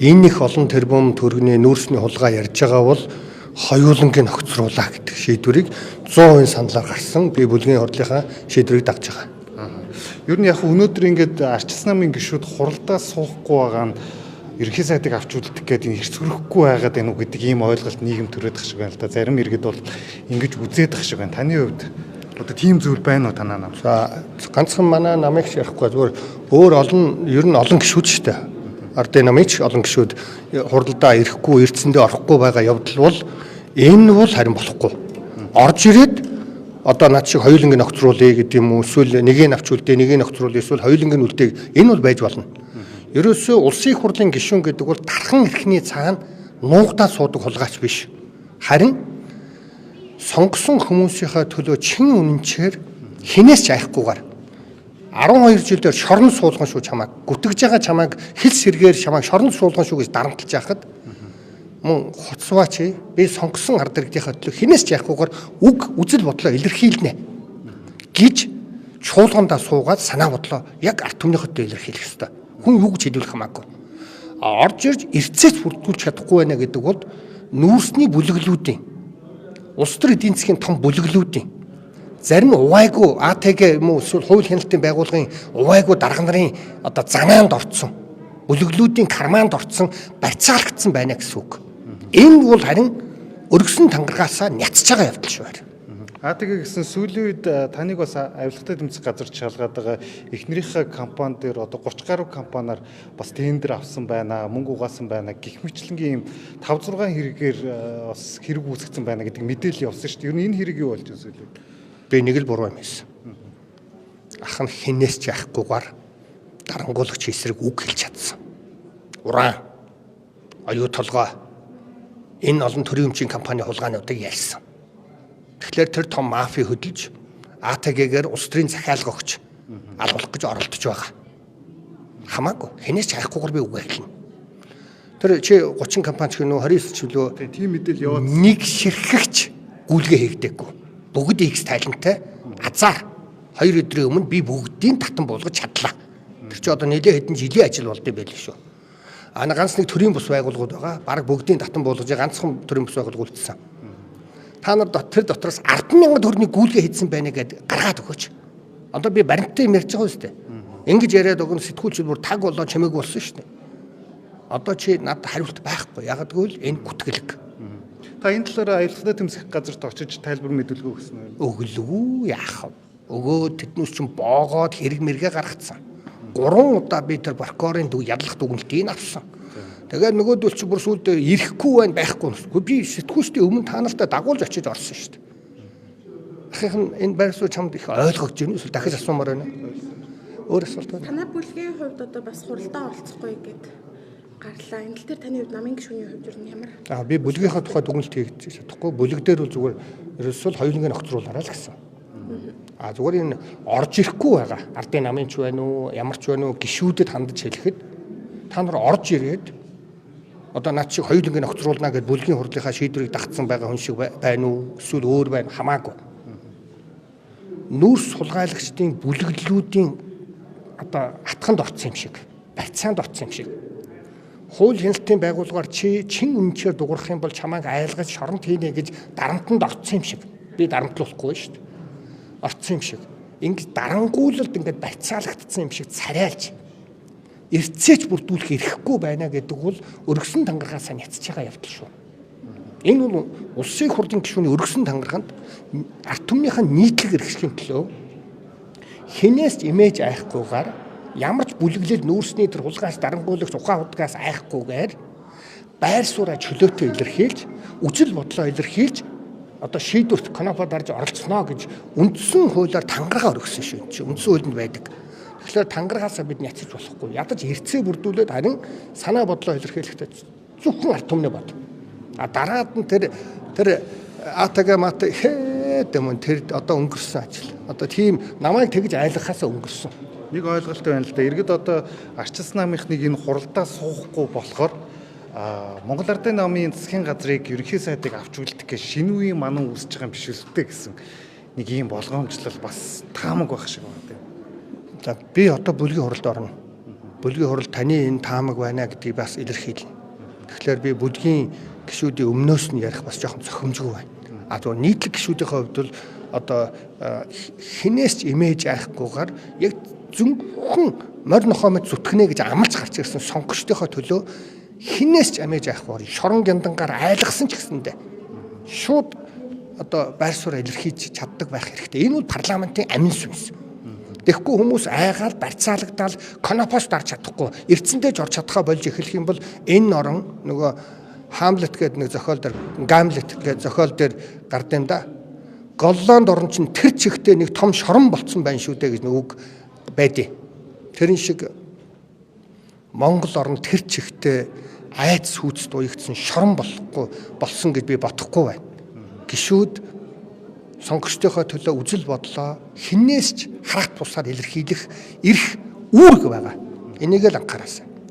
Энэ их олон тэрбум төгрөгийн нүүрсний хулгай ярьж байгаа бол хоёулангийн нохицруулаа гэдэг шийдвэрийг 100% саналаар гарсан. Би бүлгийн хурлынхаа шийдвэрийг дагж байгаа. Ер нь яг өнөөдөр ингээд Арчилсан намын гишүүд хуралдаа суухгүй байгаа нь ерөнхий сайдыг авч үлдэх гээд энэ эрс хөрөхгүй байгаад байна уу гэдэг ийм ойлголт нийгэм төрөөд ах шиг байна л да. Зарим иргэд бол ингэж үзээд ах шиг байна. Таны хувьд одоо тийм зүйл байна уу танаа нам? За, ганцхан манай намыг ч ярихгүй, зүгээр өөр олон, ер нь олон гишүүд шүү дээ. Ардын намын ч олон гишүүд хуралдаа ирэхгүй, эрдсэндээ орохгүй байгаа явдал бол энэ бол харин болохгүй. Орж ирээд одоо над шиг хоёулангийн нохицруулъя гэдэг юм уу, эсвэл нэгийг авч үлдээ, нэгийг нохицруулъя, эсвэл хоёулангийн үлдээ, энэ бол байж болно. Ерөөсөө улсын их хурлын гишүүн гэдэг бол тархан эрхний цаана нуугдаа суудаг хулгайч биш. Харин сонгосон хүмүүсийнхээ төлөө чин үнэнчээр хинээс ч айхгүйгээр 12 жилээр шорон суулган шүү чамайг, гүтгэж байгаа чамайг, хил сэргээр чамайг шорон суулган шүү гэж дарамтлж яхад мөн хуцваа чи би сонгосон ард иргэдийнхээ төлөө хинээс ч яахгүйгээр үг үзэл бодлоо илэрхийлнэ гэж чуулгандаа суугаад санаа бодлоо яг ард түмнийхээ төлөө илэрхийлэх ёстой. Хүн юу гэж хэлүүлэх хамаагүй. Орж ирж эрцээч бүрдүүлж чадахгүй байна гэдэг бол нүүрсний бүлэглүүдийн, улс төр эдийн засгийн том бүлэглүүдийн зарим увайгүй АТГ юм уу, эсвэл хууль хяналтын байгууллагын увайгүй дарга нарын одоо занаанд орцсон, бүлэглүүдийн карманд орцсон, барьцаалагдсан байна гэсэн үг. Энэ бол харин өргөсөн тангаргаасаа няцж байгаа явдал шүү харин. АТГ гэсэн сүүлийн үед таныг бас авилгатай тэмцэх газар шалгаад байгаа эхнэрийнхээ компани дээр одоо 30 гаруй компаниар бас тендер авсан байна, мөнгө угаасан байна гэх мэтлэнгийн ийм 5 6 хэрэгээр бас хэрэг үүсгэсэн байна гэдэг мэдээлэл явсан шүү дээ. Ер нь энэ хэрэг юу болж байна сүүлийн үед? Би нэг л буруу юм хийсэн. Ах нь хинээс ч яахгүйгээр дарангуулагч эсрэг үг хэлж чадсан. Уран, оюу толгой энэ олон төрийн өмчийн компани хулгайнуудыг ялсан. Тэгэхээр тэр том мафи хөдөлж АТГ-гээр улс төрийн захиалга өгч алгуулах гэж оролдож байгаа. Хамаагүй хинээс ч хайхгүйгээр би үг хэлнэ. Тэр чи 30 компани ч гэнэ үү, 29 ч үлээ Тийм мэдээлэл яваад нэг ширхэгч гүйлгээ хийгдээгүй. Бүгд X тайлантай азар 2 өдрийн өмнө би бүгдийг татан буулгаж чадлаа. Тэр чи одоо нэлээ хэдэн жилийн ажил болд юм байл шүү. А нэг ганц нэг төрийн бус байгууллагууд байгаа. Бараг бүгдийг татан буулгаж ганцхан төрийн бус байгууллага үлдсэн. Та нар тэр дотроос 10,000 төгрөгийн гүйлгээ хийсэн байна гэдээ гаргаад өгөөч. Одоо би баримттай юм ярьж байгаа үстэй. Ингэж яриад өгөн сэтгүүлч бүр таг болоо чимээгүй болсон шүү дээ. Одоо чи надад хариулт байхгүй. Яг гэвэл энэ гүтгэлэг. Та энэ талаараа авилгатай тэмцэх газарт очиж тайлбар мэдүүлгөө өгсөн үү? Өглөө яах вэ? Өгөө тэднээс чинь боогоод хэрэг мэргээ гаргацсан. 3 удаа би тэр прокурорын дүг ядлах дүгнэлтийг авсан. Тэгээд нөгөөдөл чи бүр сүүлд ирэхгүй байна, байхгүй. Би сэтгүүлчдийн өмнө та нартай дагуулж очиж орсон шүү дээ. Ахийнх нь энэ байр суурь чамд их ойлгогдож байна эсвэл дахиж асуумаар байна уу? Өөр асуулт байна. Танай бүлгийн хувьд одоо бас хуралдаа оролцохгүй гэд гарлаа. Энэ тал дээр таны хувьд, намын гишүүний хувьд ер нь ямар? Аа, би бүлгийнхаа тухай дүгнэлт хийж чадахгүй. Бүлэг дээр бол зүгээр ерөөсөө л хоёулангийн нохицруулаарай л гэсэн. А зүгээр энэ орж ирэхгүй байгаа. Ардын намын ч байна уу, ямар ч байна уу гишүүдэд хандаж хэлэхэд та нар орж ирээд одоо над шиг хоёулангийн нохицруулна гэд бүлгийн хурлынхаа шийдвэрийг дагцсан байгаа хүн шиг байна уу, эсвэл өөр байна хамаагүй. Нүүрс хулгайлагчдын бүлэглэлүүдийн одоо атханд орсон юм шиг, барьцаанд орсон юм шиг. Хууль хяналтын байгууллагаар чи чин үнэнчээр дуурах юм бол чамайг айлгаж шоронд хийнэ гэж дарамтанд орсон юм шиг. Би дарамтлуулахгүй шүү дээ. Орсон юм шиг. Ингэж дарангуулалд ингээд барьцаалагдсан юм шиг царайлж эрцээч бүрдүүлэх эрхгүй байна гэдэг бол өргөсөн тангарагаас няцж байгаа явдал шүү. Энэ бол улсын хурлын гишүүний өргөсөн тангараганд ард түмнийхээ нийтлэг эрхчлэлийн төлөө хинээс ч имэж айхгүйгээр, ямар ч бүлэглэл нүүрсний тэр хулгайч дарангуулагч ухаан худгаас айхгүйгээр байр сууриа чөлөөтэй илэрхийлж, үзэл бодлоо илэрхийлж одоо шийдвэрт кнопо дарж оролцсноо гэж үндсэн хуулиар тангараг өргөсөн шүү. Энэ чинь үндсэн хуульд байдаг. Тэгэхээр тангарагаас бид няцаж болохгүй. Ядаж эрцээ бүрдүүлээд харин санаа бодлоо илэрхийлэхдээ зөвхөн ард түмний бод. А дараад нь тэр тэр АТГ мат хэд юм тэр одоо өнгөрсөн ажил. Одоо тийм намайг тэгж айлгахаасаа өнгөрсөн. Нэг ойлголт байна л да. Иргэд одоо Арчилсан намынхныг энэ хуралдаа суухгүй болохоор Монгол Ардын намын засгийн газрыг, ерөнхий сайдыг авч үлдэх гэж шинэ үеийн манан үүсэж байгаа юм биш үү гэсэн нэг ийм болгоомжлол бас таамаг байх шиг байна тийм. За, би одоо бүлгийн хуралд орно. Бүлгийн хурал таны энэ таамаг байна гэдгийг бас илэрхийлнэ. Тэгэхээр би бүлгийн гишүүдийн өмнөөс нь ярих бас жоохон зохимжгүй байна. А зөв нийтлэг гишүүдийнхээ хувьд бол одоо хинээс ч имэж айхгүйгээр яг зөнгөн морь нохой мэт зүтгэнэ гэж амлаж гарч ирсэн сонгогчдынхоо төлөө хинээс ч амиж айхгүйгээр шорон гяндангаар айлгсан ч гэсэндээ шууд одоо байр суурь илэрхийлж чаддаг байх хэрэгтэй. Энэ бол парламентын амин сүнс. Тэгэхгүй хүмүүс айгаал барьцаалагдаад конопос дарж чадахгүй, эрдсэндээ жорж чадхаа болж эхлэх юм бол энэ орон нөгөө Хамлет гэдэг нэг зохиол дээр, Гамлет гэдэг зохиол дээр гард юм да. Голланд орн чинь тэр чигтээ нэг том шорон болцсон байна шүү дээ гэж нэг үг байдیں۔ Тэрэн шиг Монгол орн тэр чигтээ айц сүйцэд уягдсан шорон болохгүй болсон гэж би бодохгүй байна. Гишүүд сонгогчдынхоо төлөө үзэл бодлоо хинээс ч хараат тусаар илэрхийлэх эрх үүрэг байгаа. Энийг л анхаараасай.